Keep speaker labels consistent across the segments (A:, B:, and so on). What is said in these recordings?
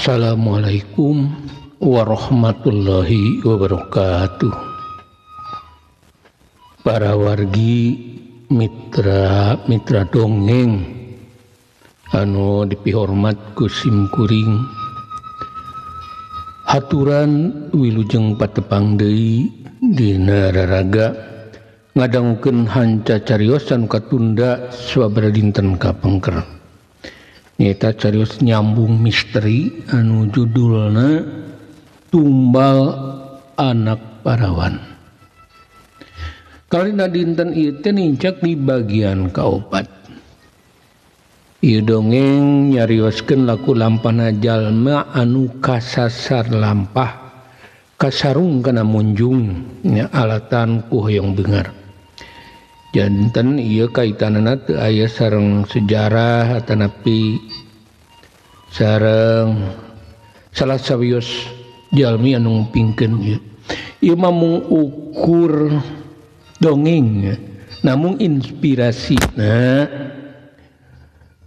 A: Assalamualaikum warahmatullahi wabarakatuh. Para wargi mitra-mitra dongeng anu dipihormat ku simkuring, haturan wilujeng patepang deui dina raraga ngadangukeun hanca cariosan anu katunda sababaraha dinten kapengker. Nyata carios nyambung misteri anu judulna Tumbal Anak Parawan. Kalina dinten ieu teh nincak di bagian kaopat. Ieu dongeng nyarioskeun laku lampahna jalma anu kasasar lampah kasarung kana munjung nya alatan ku hoyong beungar. Janten ieu kaitanana teu aya sareng sejarah atanapi sareng salah sawios jalmi anu ngupingkeun ieu. Ieu mah mung ukur dongeng namung inspirasina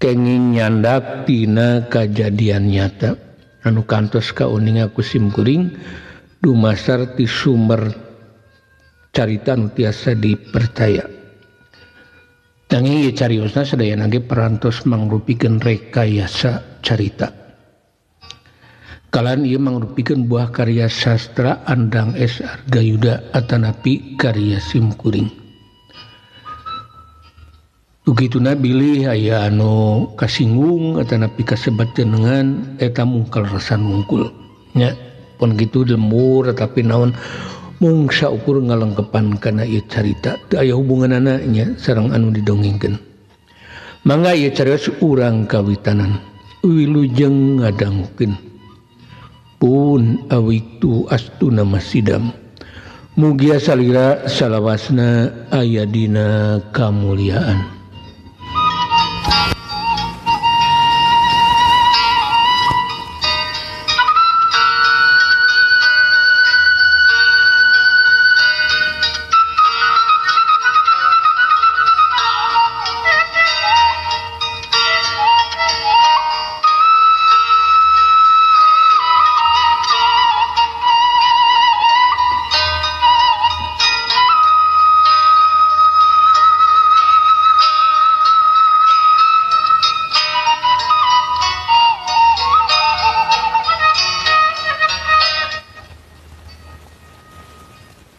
A: kenging nyandak tina kajadian nyata anu kantos kauninga ku simkuring dumasar ti sumber carita anu tiasa dipercaya. Nanging ieu cariosna sadayana ge parantos mangrupikeun rekayasa carita. Kalan ieu mangrupikeun buah karya sastra Andang S. Argayuda atanapi karya simkuring. Tugituna bilih aya anu kasinggung atanapi kasebat jenengan eta mungkal resan wungkul. Nya pun kitu lembur tapi naon mung saukur ngalengkepan kana ieu carita teu aya hubunganana nya sareng anu didongengkeun. Mangga ieu carios urang kawitanan wilujeng ngadangukeun. Pun awitu astuna masidam. Mugia salira salawasna aya dina kamuliaan.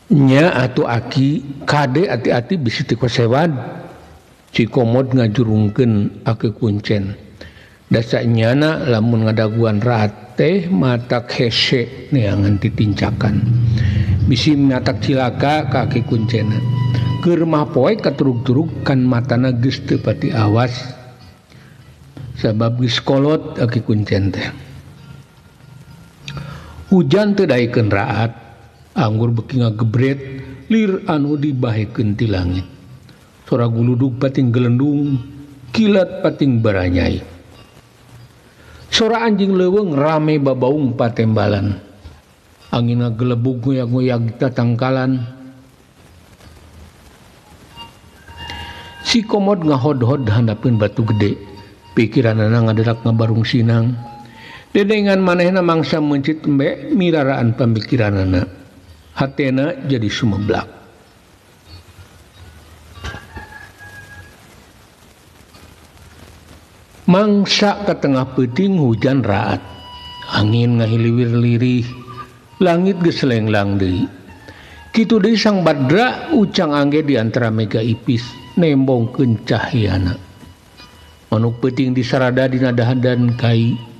A: Nya atuh aki kade ati-ati bisi teu kosewan. Cikomod ngajurungkeun aki kuncen. Dasa nyana lamun ngadaguan rateh matak hese neangan titincakan. Bisi matak cilaka ka aki kuncena. Keur mah poe katurug-turug kan matana geus teu pati awas. Sabab geus kolot aki kuncen teh. Hujan teu daekeun raat. Anggur beki ngagebret lir anu dibahekeun ti langit. Sora guludug pating gelendung, kilat pating baranyai. Sora anjing leuweung rame babaung patembalan. Angin ngagelebug ngoyag-ngoyag tatangkalan. Si Komod ngahodhod handapeun batu gede. Pikiranana ngaderak ngabarung sinang. Dedengan manehna mangsa meuncit embe miraraan pamikiranana. Hatena jadi sumeblak. Mangsa ke tengah peuting hujan raat. Angin ngahiliwir lirih, langit geus lenglang deui. Kitu deui Sang Badra ucang angge di antara mega ipis nembongkeun cahyana. Manuk peuting disarada dina dahan kai.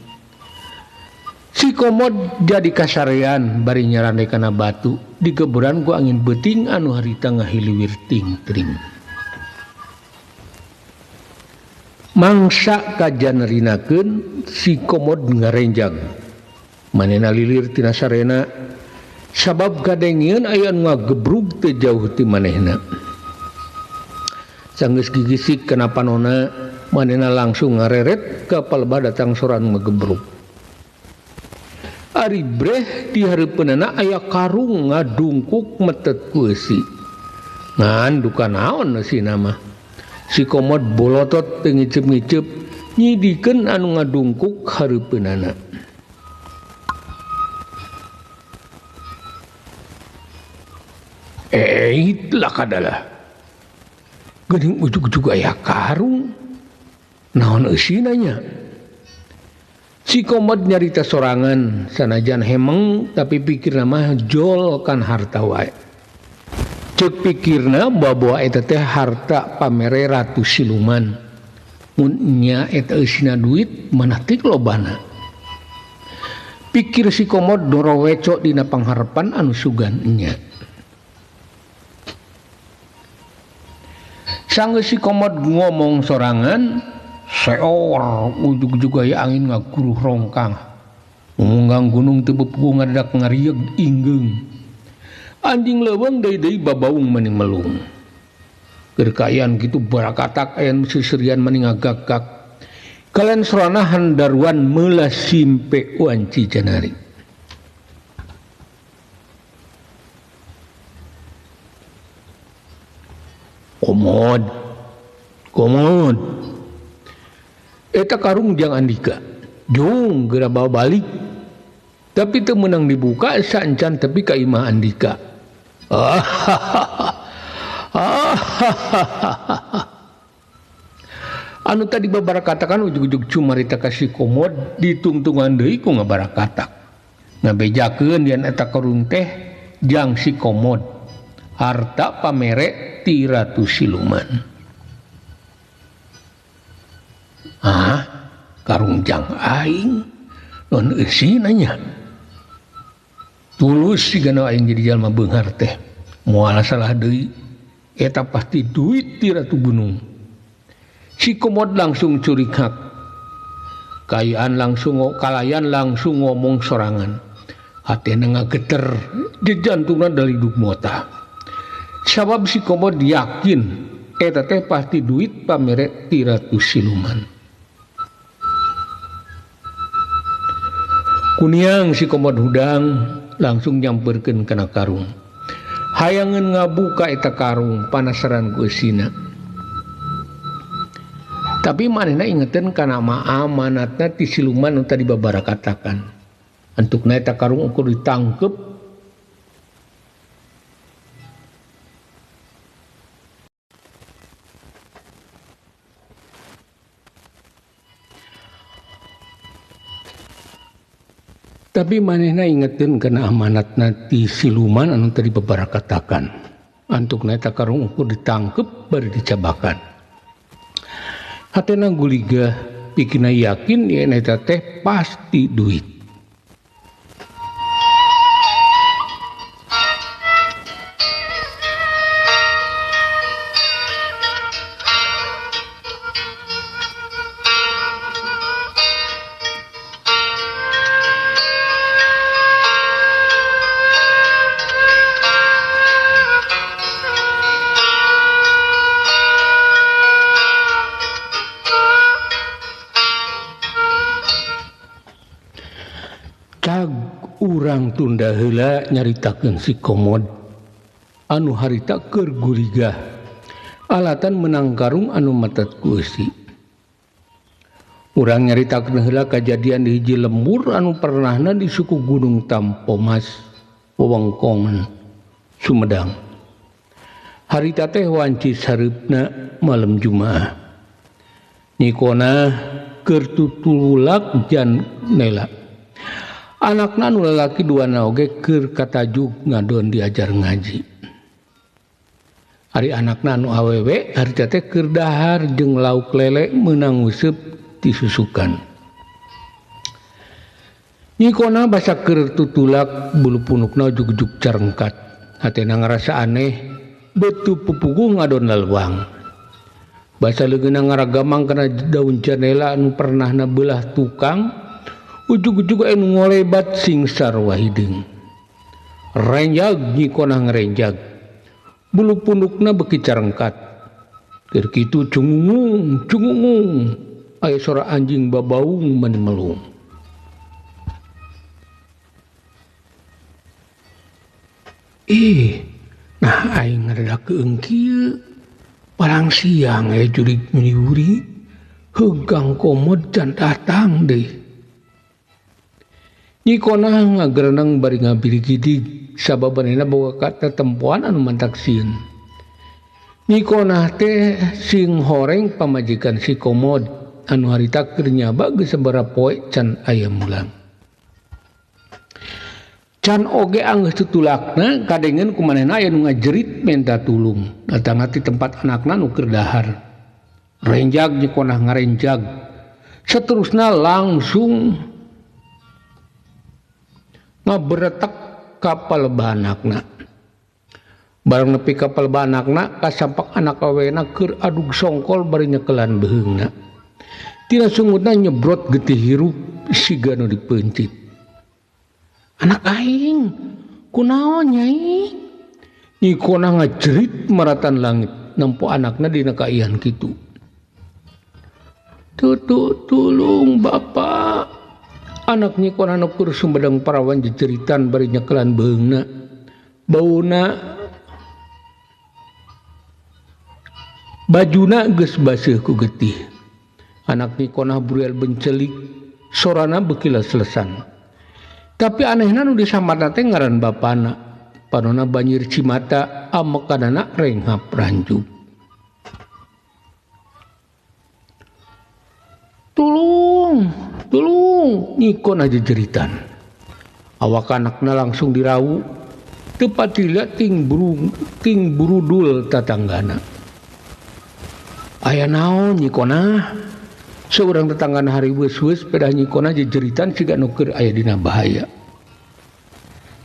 A: Si Komod jadi kasarean bari nyarande kana batu digeburan ku angin beuting anu harita ngahiliwir tingtring. Mangsa kajanerinakeun si Komod ngarenjag. Manehna lilir tina sarena sabab kadengieun aya anu ngagebrug teu jauh ti manehna. Sanggeus gigisik kana panona manehna langsung ngareret ka palebah datang sora anu ngagebrug. Ari breh di hareupeunana aya karung ngadungkuk metet ku eusi. Ngan duka naon eusina mah. Si Komod bolotot teu ngiceup-ngiceup nyidikeun anu ngadungkuk hareupeunana. Lah kadalah. Geuning ujug-ujug aya karung. Naon eusina nya? Si Komod nyarita sorangan sanajan hemeng tapi pikirna mah jol kan harta wae. Ceuk pikirna bawa eta teh harta pamere Ratu Siluman. Mun nya eta eusina duit manah tik lobana. Pikir si Komod doroweco dina pangharepan anu sugan nya. Sanggeus si Komod ngomong sorangan, seor ujug-ujug aya angin ngaguruh rongkang. Munggang gunung teu bepugu ngadak ngarieg inggeung. Anjing leuweung deui-deui babaung mani melung. Keur kaayaan kitu barakatak aya nu seuseurian mani ngagak-gak. Kalian serana handaruan meulah simpe wanci janari. Komod. Komod. Eta karung jang Andika. Jung geura bawa balik. Tapi teu meunang dibuka saencan tepi ka imah Andika. Anu tadi babarakatakan ujug-ujug cumarita ka si Komod ditungtungan deui ku ngabarakatak. Ngabejakeun yen eta karung teh jang si Komod. Harta pamere ti Ratu Siluman. Ah, karung jang aing non eusina nya. Tulus sigana aing jadi jalma beunghar teh. Moal salah deui. Eta pasti duit ti Ratu Gunung. Si Komod langsung curigak. Kalayan langsung ngomong sorangan. Hatena ngageter, jejantungna dalidug mota. Sabab si Komod yakin eta teh pasti duit pamere ti Ratu Siluman. Kuniang si Komod hudang langsung nyamperkeun kana karung. Hayangeun ngabuka eta karung panasaran ku eusina. Tapi manehna ingeteun kana amanatna ti siluman nu tadi babarakatakan. Antukna eta karung ukur ditangkep. Tapi manehna ingeteun kana amanatna ti siluman anu tadi babarakatakan. Antukna eta karung ukur ditangkep bari dicabakan. Hatena guligah, pikirna yakin yen eta teh pasti duit. Urang tunda heula nyaritakeun si Komod anu harita keur guligah alatan menang karung anu matet ku eusi. Urang nyaritakeun heula kajadian di hiji lembur anu pernahna di suku Gunung Tampomas wewengkon Sumedang. Harita teh wanci sareupna malam Jumaah. Nikona keur tutulak jan nela. Anakna anu lalaki duana oge keur katajuk ngadon diajar ngaji. Ari anakna anu awewe harita teh keur dahar jeung lauk lele meunang nguseup ti susukan. Nyikona basa keur tutulak bulu punukna ujug-ujug carengkat. Hatena ngarasa aneh beutu pupuguh ngadon laluang. Basa leungeunna ngaragamang kana daun janela anu pernahna beulah tukang. Ujug-ujug anu ngolebat singsar wahideung. Renjag nyikona ngrenjag. Bulu pundukna beuki carengkat. Keur kitu cungungung, cungungung. Aya sora anjing babaung mani melung. Ih, nah aing ngaredak keung kieu. Parang siang aya jurig nyuri. Heugang Komod can datang deui. Nyikona ngagereneng bari ngabirigidig sabab manehna boga katetempoan anu mantak sieun. Nyi Konah teh sing horeng pamajikan si Komod anu harita keur nyaba geus sabaraha poe can aya mulang. Can oge anggeus tutulakna kadengeun ku manehna aya nu ngajerit menta tulung datangna ti tempat anakna nu keur dahar. Renjag Nyi Konah ngarenjag. Seterusna langsung ngaberetek kapal banakna. Barang nepi kapal banakna kasampak anak awena keur adug songkol bari nyekelan beheungna. Tina sungutna nyebrot getih hirup siga nu dipeuncit. Anak aing, kunaon nyai? Nyi Konah ngajerit maratan langit nempo anakna dina kaian kitu. Tutu tulung bapak. Anak Nyi Konah nu keur sumedang parawan jejeritan bari nyekelan beheungna. Bauna bajuna geus baseuh ku getih. Anak Nyi Konah burial bencelik, sorana beuki leslesan. Tapi anehna nu disambatna teh ngaran bapana. Panona banjir cimata, amekanana renghap ranjub. Tulung, tulung, Nyi Konah jejeritan. Awak anakna langsung dirawu, teu patila ting burudul tatanggana. Aya naon Nyi Konah? Seorang tetanggana hari weus-weus pedah Nyi Konah jejeritan siga nu keur aya dina bahaya.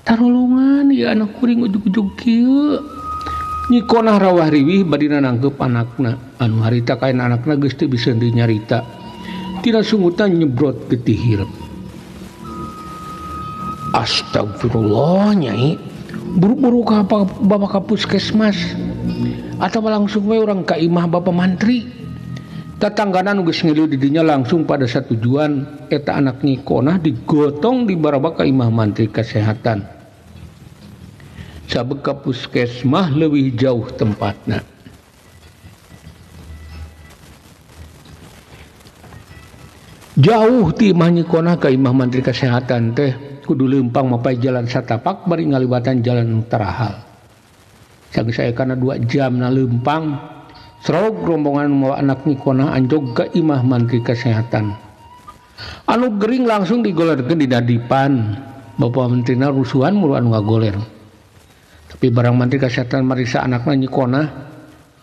A: Tarulungan ieu anak kuring ujug-ujug kieu. Nyi Konah rawah riwih badina nangkep anakna. Anu harita kaen anakna geus teu bisa deui nyarita. Tina sungutan nyebrot getih hirep. Astagfirullah nyai, buru-buru ka bapak ka puskesmas atawa langsung we urang ka imah bapak mantri. Tatanggana nu geus ngilu di dinya langsung pada satujuan eta anak Nyi Konah digotong di barabak ka imah mantri kesehatan. Sabek ka puskesmas leuwih jauh tempatna. Jauh ti imah Nyi Konah ka imah mantri kesehatan teh kudu leumpang mapai jalan satapak bari ngaliwatan jalan tarahal. Sageus aya kana 2 jam na leumpang, serog rombongan mawa anak Nyi Konah anjog ka imah mantri kesehatan. Anu gering langsung digolerkeun di dadipan. Bapak mentrina rusuhan mulu anu ngagoler. Tapi barang mantri kesehatan mariksa anakna Nyi Konah,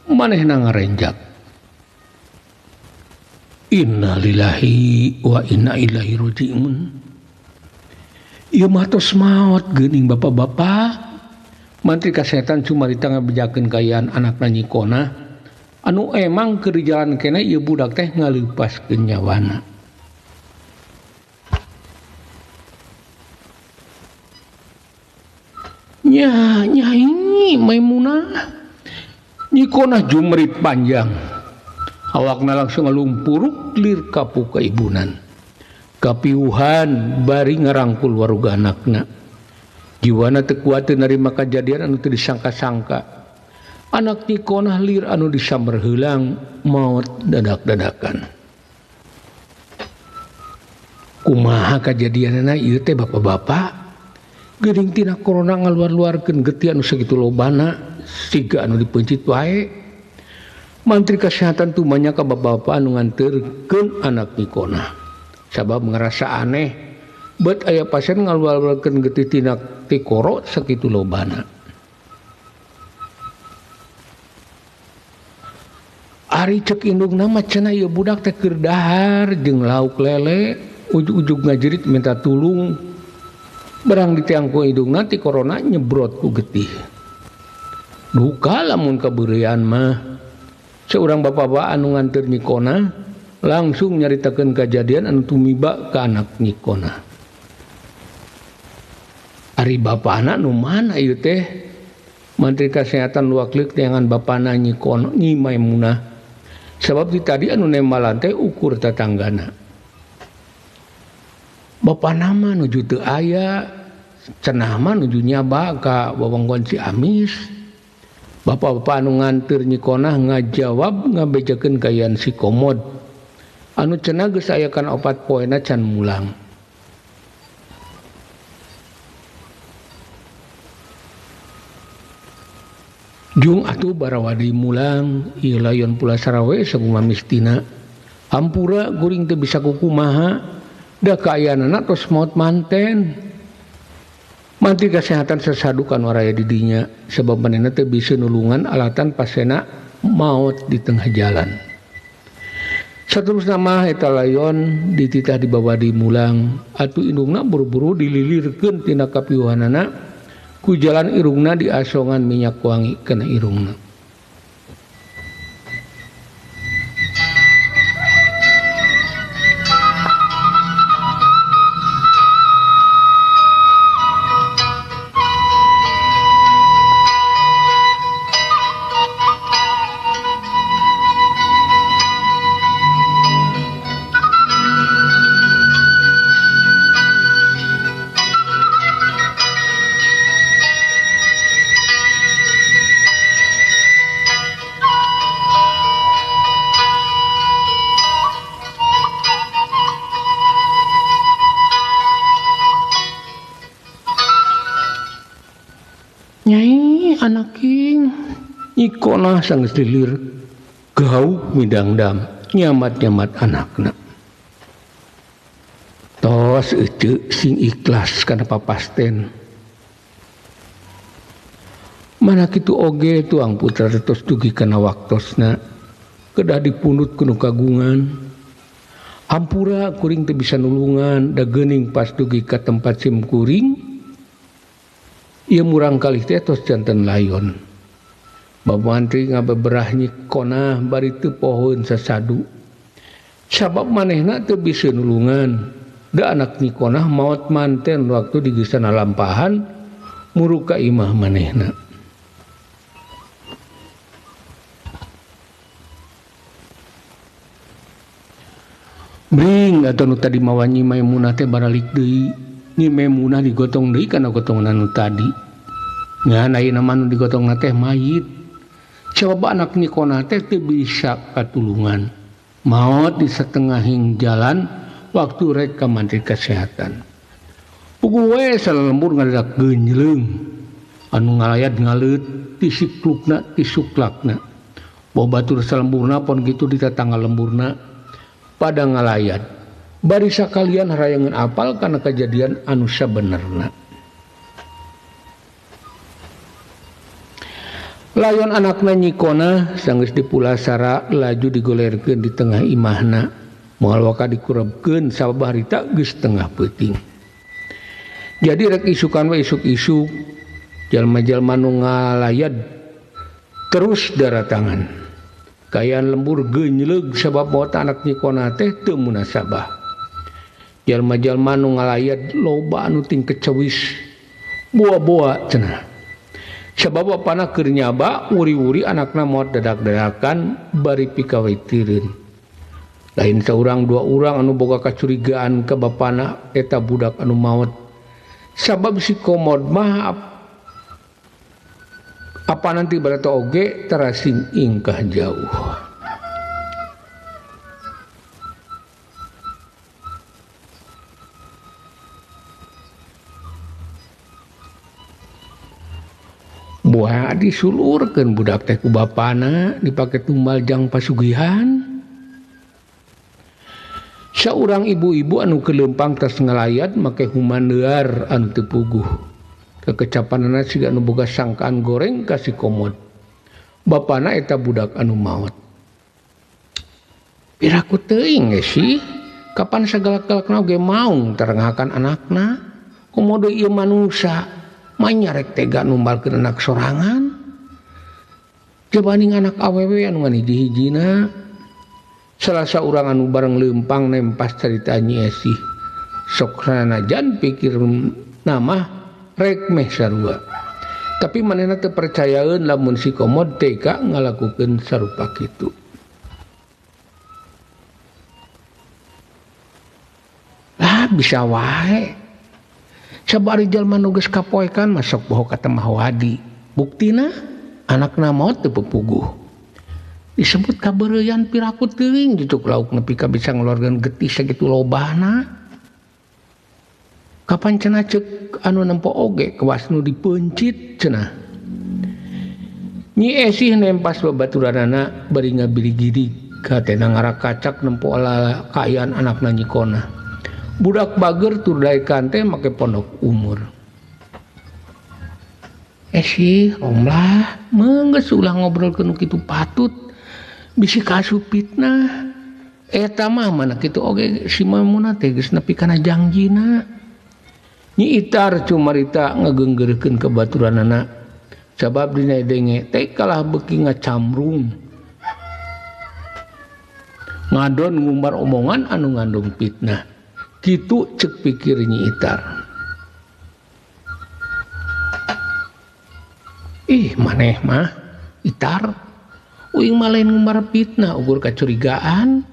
A: manehna ngarenjak. Innalillahi wa inna ilaihi raji'un. Ieu mah tos maot geuning bapak-bapak. Mantri kesehatan cumarita ngabejakeun kaayaan anakna Nyi Konah anu emang keur di jalan keneh ieu budak teh ngaleupaskeun nyawana. Nya nyai Maimunah. Nyi Konah jumrit panjang. Awakna langsung ngalumpuruk lir kapu kaibunan. Kapiuhan bari ngarangkul waruga anakna. Jiwana teu kuat teu narima kajadian anu teu disangka-sangka. Anak Nyi Konah lir anu disamber heulang maot dadak-dadakan. Kumaha kajadianna ieu teh bapak-bapak? Geuning tina corona ngaluar-luarkeun getih anu sakitu lobana siga anu dipeuncit wae. Mantri kesehatan tumanya ka bapak-bapak anu nganterkeun anak Nyi Konah. Sabab ngerasa aneh bet aya pasien ngaluar-luarkeun getih tina tikoro sakitu lobana. Ari cek indungna mah cenah ieu budak teh keur dahar jeung lauk lele, ujug-ujug ngajerit minta tulung. Barang ditiang ku indungna ti corona nyebrot ku getih. Duka lamun kabeureuyan mah. Seorang bapak-bapak anu nganter Nyi Konah langsung nyaritakeun kajadian anu tumiba ka anak Nyi Konah. Ari bapana nu mana ieu teh? Mantri Kesehatan luak-leuk neangan bapana Nyi Konah, Nyi Maimunah. Sabab di tadi anu nembalan teh ukur tatanggana. Bapana mah nuju teu aya, cenah mah nuju nyaba ka wewengkon Ciamis. Bapak-bapak anu nganteur Nyi Konah ngajawab ngabejakeun kaayaan si Komod. Anu cenah geus aya kana 4 poena can mulang. Jung atuh barawadi mulang ieu layon Pulasara we sakumaha mistina. Hampura guring teu bisa kukumaha da kaayaanana tos maot manten. Mantri kesehatan sesadukan waraya di dinya sebab manehna teu bisa nulungan alatan pasena maot di tengah jalan. Saterusna mah eta layon dititah dibawa di mulang atuh indungna buru-buru dililirkeun tina kapiuhanana ku jalan irungna diasongan minyak wangi kana irungna. Nyai anaking ikonah sanggeus lilir gauk midangdam nyamat-nyamat anakna. Tos eceu sing ikhlas kana papasten. Mana kitu oge tuang putra tos dugi kana waktosna kedah dipundhut ku nu kagungan. Hampura kuring teu bisa nulungan da geuning pas dugi ka tempat sim kuring. Ieu murang kalih teh tos janten layon. Bapak mantri ngabeberah nyikonah bari teu pohoeun sasadu. Sabab manehna teu bisa nulungan. Da anak nyikonah maot manten waktu digeusana lampahan muruk ka imah manehna. Bring atuh nu tadi mawa Nyi Maimunah teh baralik deui. Nyi Maimunah digotong deui kana gotongan nu tadi. Ngan ayeuna mah nu digotongna teh mayit. Coba anak Nyikonah teh teu bisa katulungan. Maot di setengahing jalan waktu rek ka mantri kesehatan. Puguh we salembur ngadadak geunjleung. Anu ngalayat ngaleut tisiklukna tisuklakna. Boh batur salemburna pon kitu di tatangga lemburna pada ngalayat. Bari sakalian harayangan apal kana kejadian anu sabenerna. Layon anakna Nyikona sanggeus dipulasara laju digolerkeun di tengah imahna. Moal waka dikurebkeun sabab harita geus tengah peuting. Jadi rek isukan we isuk-isuk jalma-jalma nu ngalayad terus daratangan. Kaayaan lembur geunjleug sabab maot anak Nyikona teh teu munasabah. Jalma-jalma nu ngalayad loba anu ting kecewis boa-boa cenah. Sabab bapana keur nyaba wuri-wuri anakna maot dadak-dadakan bari pikawatireun. Lain saurang dua urang anu boga kacurigaan ka bapana eta budak anu maot. Sabab si komod mah apa nanti berarti oge terasing ingkah jauh. Buah disulurkeun budak teh ku bapana dipake tumbal jang pasugihan. Saurang ibu-ibu anu kelempang tas ngalayat make humandear anu teu puguh. Kekecapanana siga anu boga sangkaan goreng ka si komod. Bapana eta budak anu maot. Piraku teuing ge sih, kapan sagalak-galakna oge maung terenghakan anakna. Komodo ieu manusa, manyarek tega numbalkeun anak sorangan. Jabaning anak awewe anu ngan hiji-hijina. Salah saurang anu bareng leumpang nempas carita Nyi Esih. Sok sanajan pikir namah rek meh sarua. Tapi manehna teu percayaeun lamun si komod tega ngalakukeun sarupa kitu. Lah bisa wae. Sabari jalma nu geus kapoekan masuk boho ka temah wadi. Buktina anakna maot teu pepuguh. Disebut kabeureuyan piraku teuing jujuk lauk nepi ka bisa ngeluarkeun getih sakitu lobana. Kapan cenah ceuk anu nempo oge kewas nu dipeuncit cenah. Nyi Esih nempas babaturanana bari ngabirigiri hatena ngarakacak nempo ala kaayaan anakna Nyi Kona. Budak bager tur daekan teh make pondok umur. Esih omlah geus ulah ngobrolkeun nu kitu patut bisi kaasup fitnah. Eta mah mana kitu oge si Maimunah teh geus nepi kana jangjina. Nyi Itar cumarita ngageunggeurkeun ka baturanana sabab dina denge teh kalah beuki ngacamrung ngadon ngumbar omongan anu ngandung fitnah. Kitu cek pikir Nyi Itar. Ih maneh mah Itar uing mah lain ngumbar fitnah ukur kacurigaan.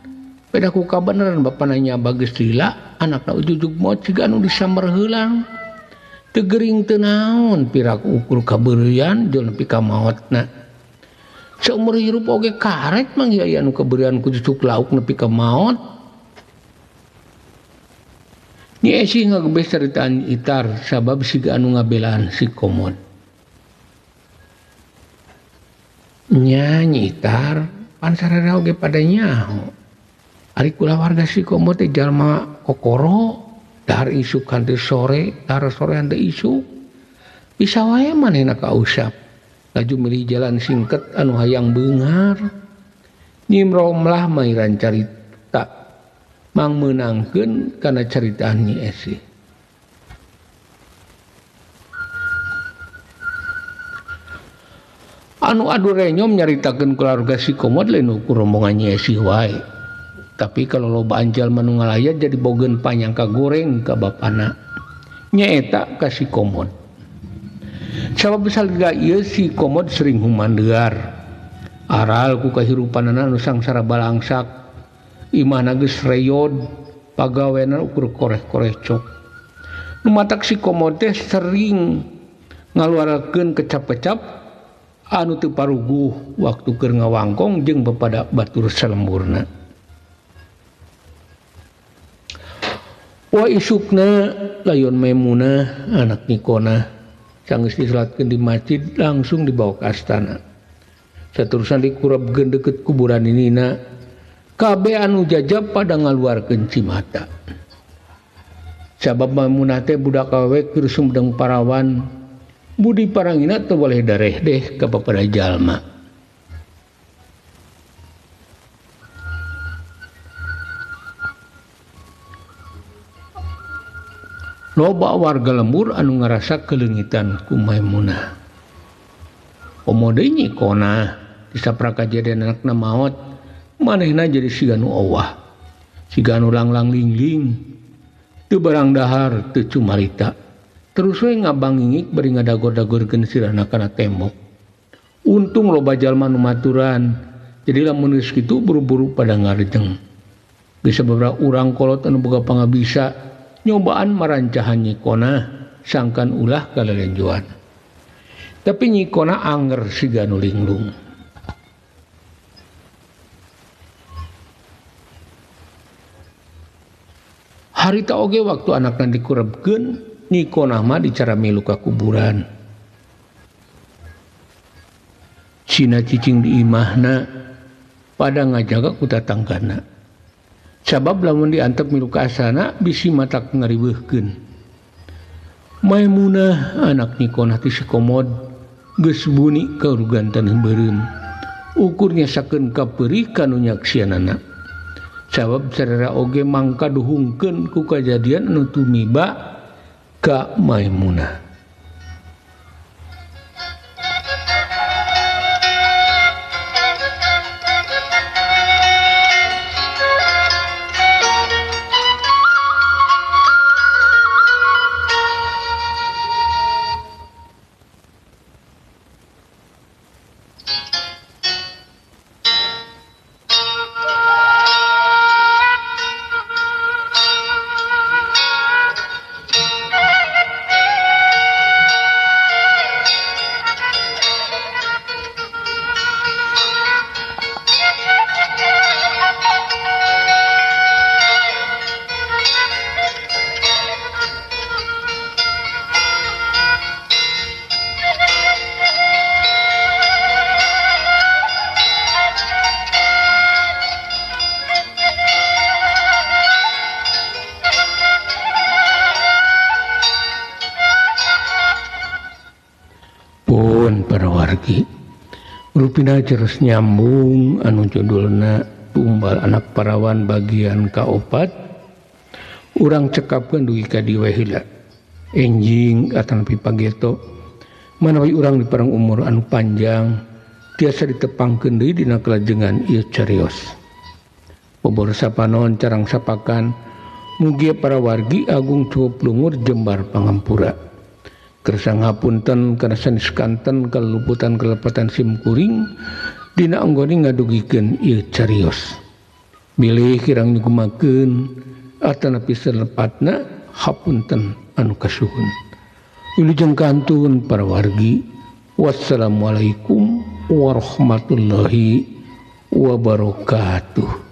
A: Peda ku kabeneran bapana nya bageus lila anakna ujujug maot siga anu disamber heulang. Teu gering teu naon pirak ukur kabeureuyan jol nepi ka maotna. Saumur hirup oge karek mang aya anu kabeureuyan ku cucuk lauk nepi ka maot. Nyi Esih ngagebes caritaan Itar sabab siga anu ngabelaan si Komod. Nya Nyi Itar pan sararea oge pada nyaho. Ari kulawarga si Komod teh jalma kokoro, dahar isuk henteu sore, dahar sore henteu isuk. Bisa wae manehna kausap. Laju milih jalan singket anu hayang beunghar. Nyi Romlah mairan carita mang meunangkeun kana caritaan Nyi Esih. Anu adu renyom nyaritakeun keluarga si Komod lain ukur rombongan Nyi Esih wae. Tapi kalau loba jalma nu ngalayat jadi bogeun panyangka goreng ka bapana. Nyaeta ka si Komod. Sabab salila ieu si Komod sering humandear. Aral ku kahirupanana anu sangsara balangsak. Imahna geus reyod, pagawena ukur koreh-koreh cok. Nu matak si Komod teh sering ngaluarkeun kecap-kecap anu teu paruguh waktu keur ngawangkong jeung bapada batur salemburna. Wa isukna layon Maimunah anak Nyi Kona sanggeus disalatkeun di masjid langsung dibawa ke astana. Saterusna dikurepkeun deukeut kuburan ninina. Kabeh anu jajab pada ngaluarkeun cimata. Sabab Maimunah teh budak awewe keur sumedeng parawan, budi parangina teu boleh dareh deh ka papada jalma. Loba warga lembur anu ngarasa keleungitan ku Maimunah. Komo deui Nyi Kona disaprak kajadian anakna maot, manehna jadi siga nu owah, siga nu langlang lingling, teu barang dahar teu cumarita. Terus we ngabangingik bari ngadagor-dagorkeun sirahna kana tembok. Untung loba jalma nu maturan, jadi lamun geus kitu buru-buru pada ngarejeng. Geus sababaraha urang kolot anu boga pangabisa nyobaan marancahan Nyi Kona sangkan ulah kalalenjoan. Tapi Nyi Kona anger siga nu linglung. Harita oge waktu anakna dikurebkeun, Nyi Kona mah dicara milu ka kuburan. Cina cicing di imahna pada ngajaga ku tatanggana. Sabab lamun diantep milu ka asana bisi matak ngariweuhkeun. Maimunah anak Nyi Kona ti si Komod geus buni kaurugan taneuh beureum. Ukur nyasakeun kapeurih kanu nyaksianana. Sabab sararea oge mangka duhungkeun ku kajadian anu tumiba ka Maimunah. Nuhun para wargi. Rupina terus nyambung anu judulna Tumbal Anak Parawan bagian kaopat. Urang cekapkeun dugi ka dieu we heula. Enjing atanapi pageto manawi urang dipareng umur anu panjang tiasa ditepangkeun deui dina kalajengan ieu carios. Bobor sapanon carang sapakan mugia para wargi agung cukup lungur jembar pangampura. Kersa ngapunten kana sanes kanten kaluputan kelepatan simkuring dina anggone ngadugikeun ieu carios. Bilih kirang nyugumakeun atanapi salepatna hapunten anu kasuhun. Wilujeng kantun para wargi. Wassalamualaikum warahmatullahi wabarakatuh.